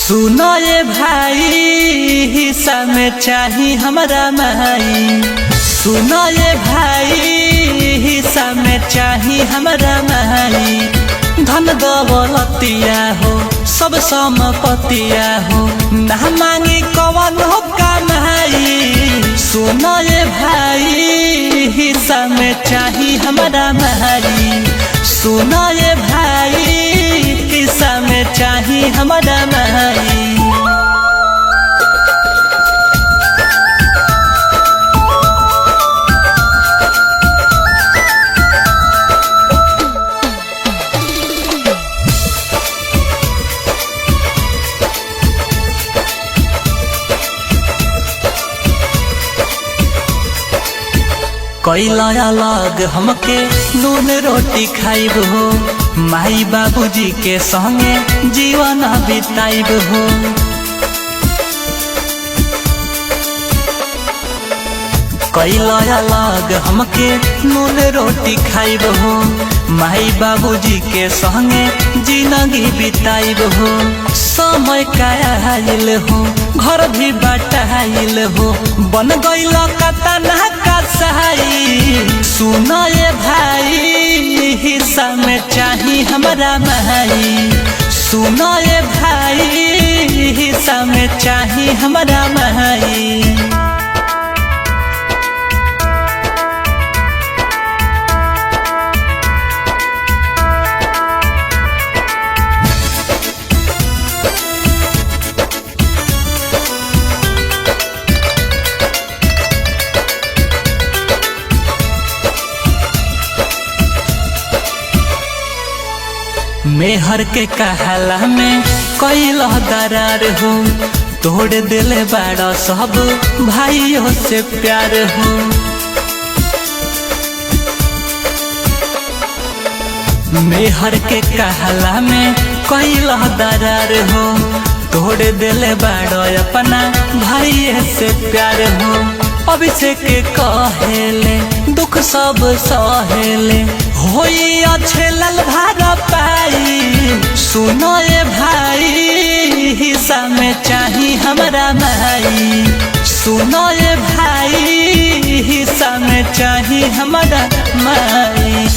सुनो ये भाई, हिस्सा में चाही हमरा माई। सुनो ये भाई, हिस्सा में चाही हमरा माई। धन दौलतिया हो, सब संपतिया हो, ना मांगी कवन हो कमाई। सुनो ये भाई, हिस्सा में चाही हमरा माई। सुनो ये भाई, हिस्सा में चाही हमरा माई। कैला अलग हमके नून रोटी खाइब हो, माई बाबूजी के संगे जीवन बिताइब हो। कैला अलग हमके नून रोटी खाइब हो, माई बाबूजी के संगे जिंदगी बिताइब हो। समय का आइल हो, घर भी बटाइल हो, बन गइल कतना कसाई। सुनो ये भाई, हिस्सा में चाही हमरा माई। सुनो ये भाई, हिस्सा में चाही हमरा माई। मेहर के कहला में कैल दरार हो, तोड़ दिले बाड़ा सब भाइयों से प्यार हो। मेहर के कहला में कैल दरार हो, तोड़ दिले बाड़ा अपना भाई से प्यार हो। अभिषेक कहेले दुख सब सहेले, होई अच्छे लल भार पाई। सुनो ये भाई, हिस्सा में चाही हमरा माई। सुनो ये भाई, हिस्सा में चाही हमरा माई।